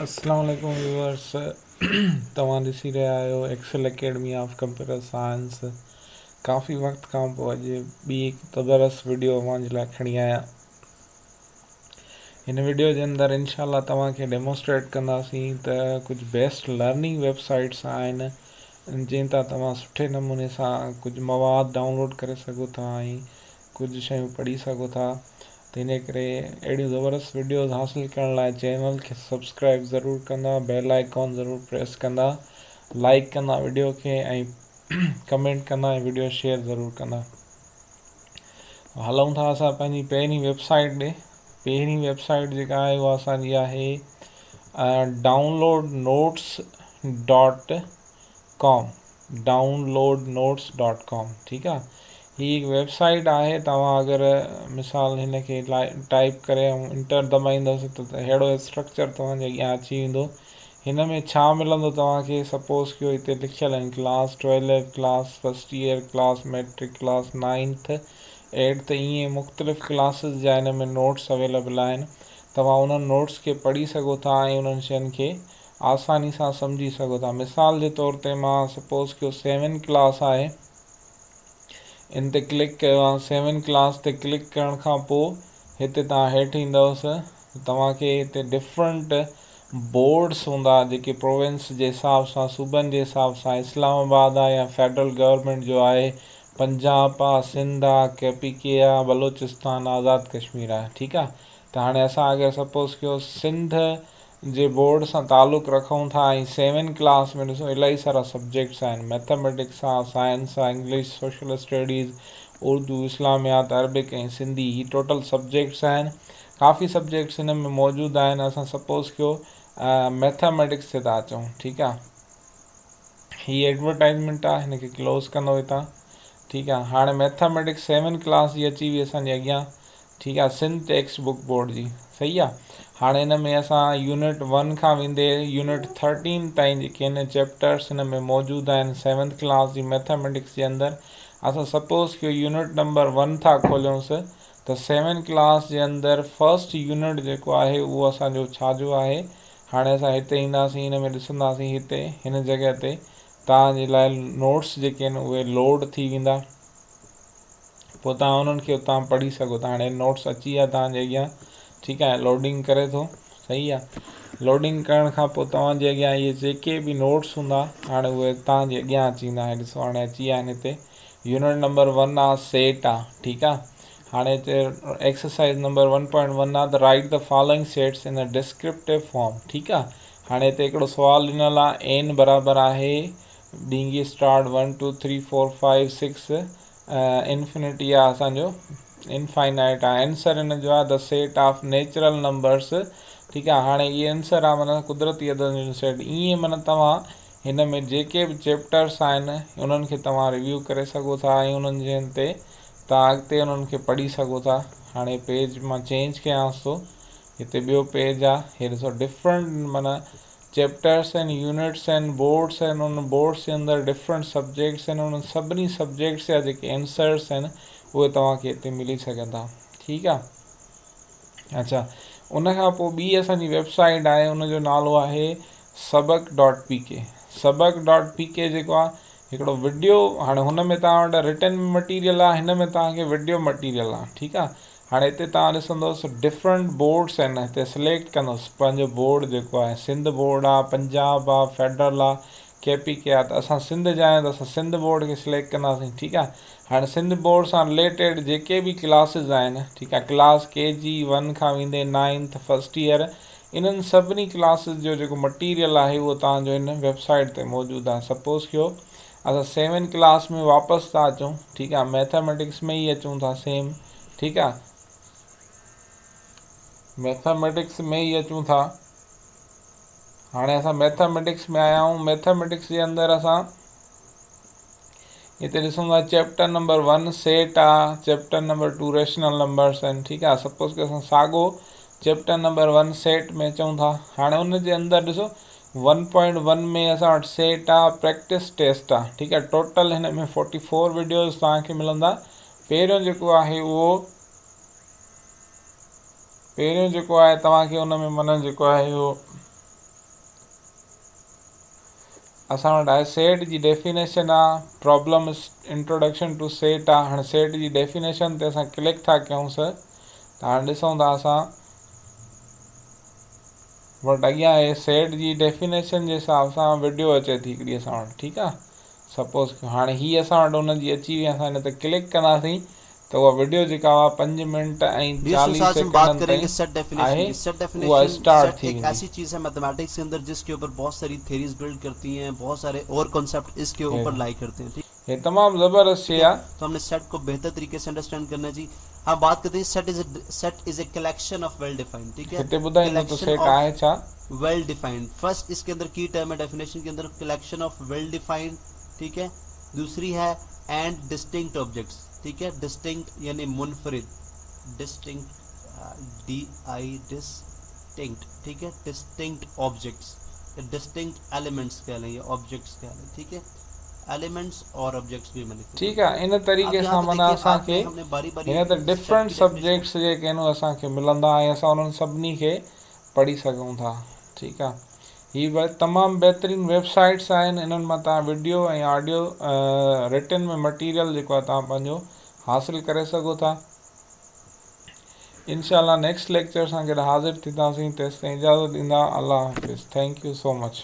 اسلام عليڪم ويورس توهان ڏسي رهيا آهيو Excel academy of computer science ڪافي وقت کان پوء اڄ ٻي هڪ زبردست وڊيو اوهان جي لاء کڻي آيا هن وڊيو جي اندر انشاء الله توهان کي ڊيمونسٽريٽ ڪنداسين ته ڪجهه بيسٽ لرننگ ويب سائيٽس آهن جنهن تان توهان سٺي نموني سان ڪجهه مواد ڊائونلوڊ ڪري سگهو ٿا ۽ ڪجهه شيون پڙهي سگهو ٿا ته انهي ڪري اهڙيون زبردست وڊيوز حاصل ڪرڻ لاء چينل کي سبسڪرائب ضرور ڪندا بيل آئيڪان ضرور پريس ڪندا لائيڪ ڪندا وڊيو کي ۽ ڪمينٽ ڪندا ۽ وڊيو شيئر ضرور ڪندا. هلون ٿا اسان پنهنجي پهرين ويب سائيٽ ڏي. پهرين ويب سائيٽ جيڪا آهي اها اسان جي آهي download notes dot com download notes dot com ٺيڪ آ هي هڪ ويب سائيٽ آهي توهان اگر مثال هن کي ٽائپ ڪري ۽ انٽر دٻائيندس ته ههڙو اسٽرڪچر توهان جي اڳيان اچي ويندو هن ۾ ڇا ملندو توهان کي سپوز ڪيو هتي لکيل آهن class twelve class first year class matric class ninth eighth ائين مختلف ڪلاسز جا هن ۾ نوٽس اويليبل آهن توهان انهن نوٽس کي پڙهي سگهو ٿا ۽ انهن شين کي آساني سان سمجهي سگهو ٿا. مثال جي طور تي مان سپوز ڪيو سيون ڪلاس آهي ان تي ڪلڪ ڪيو آهي سيون ڪلاس تي ڪلڪ ڪرڻ کان پوء هتي توهان هيٺ ايندوس توهان کي هتي ڊفرنٽ بورڊس هوندا جيڪي پروونس جي حساب سان صوبن جي حساب سان اسلام آباد آهي يا فيڊرل گورنمينٽ جو آهي پنجاب آ سنڌ آ ڪي پي ڪي آ بلوچستان آزاد ڪشمير آ ٺيڪ آ ته هاڻي اسان اگر سپوز ڪيو سنڌ جي بورڊ سان تعلق رکون ٿا ۽ سيون ڪلاس ۾ ڏسو الاهي سارا سبجيڪٽس آهن ميٿاميٽڪس آ سائنس آ انگلش سوشل اسٽڊيز اردو اسلاميات عربڪ ۽ سنڌي هي ٽوٽل سبجيڪٽس آهن ڪافي سبجيڪٽس هن ۾ موجود آهن اسان سپوز ڪيو ميٿاميٽڪس تي ٿا اچون ٺيڪ آ هي ايڊورٽائزمينٽ آ هن کي ڪلوز ڪندو هتان ٺيڪ آ هاڻي ميٿاميٽڪس سيون ڪلاس جي اچي وئي اسان جي اڳيان ٺيڪ آ سنڌ ٽيڪسٽ بڪ بورڊ جي صحيح آ هاڻي ان ۾ اسان يونٽ ون کان ويندي يونٽ ٿرٽين تائين جيڪي آهن چيپٽرس ان ۾ موجود آهن سيونٿ ڪلاس جي ميٿاميٽڪس جي اندر اسان سپوز ڪيو يونٽ نمبر ون ٿا کوليونس ته سيون ڪلاس جي اندر فرسٽ يونٽ جيڪو آهي اهو اسان جو ڇا جو آهي هاڻي اسان هتي اينداسين ان ۾ ڏسنداسين هتي هن جڳهه تي توهان جي لاء نوٽس جيڪي آهن اهي لوڊ ٿي ويندا پوء توهان انهن کي اتان پڙهي سگهو ٿا هاڻي نوٽس اچي ويا توهان جي اڳيان ٺيڪ آهي لوڊنگ ڪري ٿو صحيح آهي لوڊنگ ڪرڻ کان پوء توهان جي اڳيان اهي جيڪي به نوٽس هوندا هاڻي اهي توهان جي اڳيان اچي ويندا هاڻي ڏسو هاڻي اچي ويا آهن هتي يونٽ نمبر ون آ سيٽ آ ٺيڪ آ هاڻي هتي exercise number one point one آ ته write the following sets in descriptive form ٺيڪ آ هاڻي هتي هڪڙو سوال ڏنل آ اين برابر آهي dengue start one two three four five six infinity آ اسان جو انفائنائٽ آ آنسر ان جو آ the set of natural numbers ٺيڪ آ هاڻي اي آنسر آ معنيٰ قدرتي عددن جو سيٽ ائين معنيٰ توهان هن ۾ جيڪي به چيپٽرس آهن انهن کي توهان ريويو ڪري سگهو ٿا ۽ انهن جي تي توهان اڳتي انهن کي پڙهي سگهو ٿا هاڻي پيج مان چينج ڪيانس ٿو هتي ٻيو پيج آ هي ڏسو ڊفرنٽ معنيٰ چيپٽرس آهن يونٽس آهن بورڊس آهن انهن بورڊس جي اندر ڊفرنٽ سبجيڪٽس آهن انهن سڀني سبجيڪٽس جا جيڪي آنسرس آهن اهي توهان کي هتي ملي سگهن ٿا ٺيڪ آ اچھا ان کان پوء ٻي اسان جي ويب سائيٽ آهي ان جو نالو آهي Sabaq dot P K Sabaq dot P K جيڪو آهي هڪڙو وڊيو هاڻي هن ۾ توهان وٽ رٽن مٽيريل آهي هن ۾ توهان کي وڊيو مٽيريل آهي ٺيڪ آهي هاڻي هتي توهان ڏسندوس ڊفرنٽ بورڊس آهن هتي سليڪٽ ڪندوس پنهنجو بورڊ جيڪو آهي سنڌ بورڊ آهي پنجاب آهي فيڊرل آهي ڪي پي ڪي آهي ته اسان سنڌ جا آهيون ته اسان سنڌ بورڊ کي سليڪٽ ڪنداسين ٺيڪ آهي هاڻي سنڌ بورڊ سان رليٽيڊ جيڪي به ڪلاسز آهن ٺيڪ آهي ڪلاس ڪي جي ون کان ويندي نائنٿ فرسٽ ايئر انهن سڀني ڪلاسز جو جيڪو مٽيريل آهي اهو توهان جو هن ويب سائيٽ تي موجود آهي سپوز ڪيو اسان سيون ڪلاس ۾ واپس ٿا اچون ٺيڪ آهي ميٿاميٽڪس ۾ ئي اچون ٿا سيم ٺيڪ آ ميٿاميٽڪس ۾ ئي اچون ٿا هاڻي اسان ميٿاميٽڪس ۾ آيا آهيون ميٿاميٽڪس جي اندر اسان هتي ڏسون ٿا چيپٽر نمبر ون سيٽ آ chapter number two rational numbers آهن ٺيڪ آ سپوز ڪي اسان ساڳو چيپٽر نمبر ون سيٽ ۾ اچون ٿا هاڻي ان جي اندر ڏسو ون پوائنٽ ون ۾ اسان وٽ سيٽ آ پريڪٽس ٽيسٽ آ ٺيڪ آ ٽوٽل هن ۾ فورٽي فور وڊيوز توهان کي ملندا پهريون جيڪو آهي اهو پهريون جيڪو آهي توهان کي ان ۾ معنيٰ جيڪو آهي اهو اسان وٽ آهي سيٽ جي ڊيفينيشن آ پرابلم انٽروڊڪشن ٽو سيٽ آ هاڻي سيٽ جي ڊيفينيشن تي اسان ڪلڪ ٿا ڪيون ته هاڻي ڏسون ٿا اسان وٽ اڳيان هي سيٽ جي ڊيفينيشن جي حساب سان وڊيو اچي ٿي هڪڙي اسان وٽ ٺيڪ آ سپوز هاڻي هي اسان وٽ ان جي اچي وئي اسان هن تي ڪلڪ ڪنداسين ته اها وڊيو جيڪا اها پنج منٽ ۽ ڊيئر چاليهه سٽوڊنٽس، آج هم بات سيڪنڊن ڪرينگي تائين سيٽ ڊيفينيشن آهي ڪي. سيٽ اها ڊيفينيشن اسٽارٽ سيٽ ٿي ايڪ ويندي. ايسي چيز هي ميٿميٽڪس ڪي اندر جس ڪي اوپر بهت ساري ٿيريز بلڊ ڪرتي هين بهت ساري اور ڪانسيپٽ اس ڪي هي اوپر لائي ڪرتي هين ٺيڪ هي تمام زبردست شي هي آ. تو هم ني سيٽ ڪو بهتر طريقي سي انڊرسٽينڊ ڪرنا هي جي هم بات ڪرتي هين set is set is a collection of well defined ٺيڪ هي هتي ٻڌائيندو ته ڪليڪشن سيٽ آف آهي ڇا؟ ويل ڊيفائنڊ فرسٽ اس ڪي اندر ڪي ٽرم هي ڊيفينيشن ڪي اندر ڪليڪشن آف ويل ڊيفائنڊ ٺيڪ هي دوسري هي اينڊ ڊسٽنڪٽ آبجيڪٽس ٺيڪ هي ڊسٽنڪٽ يعني منفرد ڊسٽنڪٽ ڊي I distinct ٺيڪ هي ڊسٽنڪٽ آبجيڪٽس ڊسٽنڪٽ ايليمينٽس ڪه لين يا آبجيڪٽس ڪه لين ٺيڪ هي ايليمينٽس اور آبجيڪٽس ڀي مين لک ٺيڪ آ ان طريقي سان معنيٰ اسان کي هن ته ڊفرنٽ سبجيڪٽس جيڪي آهن اهي اسان کي ملندا ۽ اسان انهن سڀني کي پڙهي سگهون ٿا ٺيڪ آ هي تمام بهترين ويب سائيٽس آهن انهن مان توهان وڊيو ۽ آڊيو رٽن ۾ مٽيريل جيڪو آهي توهان پنهنجو حاصل ڪري سگهو ٿا انشاء الله نيڪسٽ ليڪچر سان گڏ حاضر ٿينداسين تيستائين اجازت ڏيندا الله حافظ thank you so much.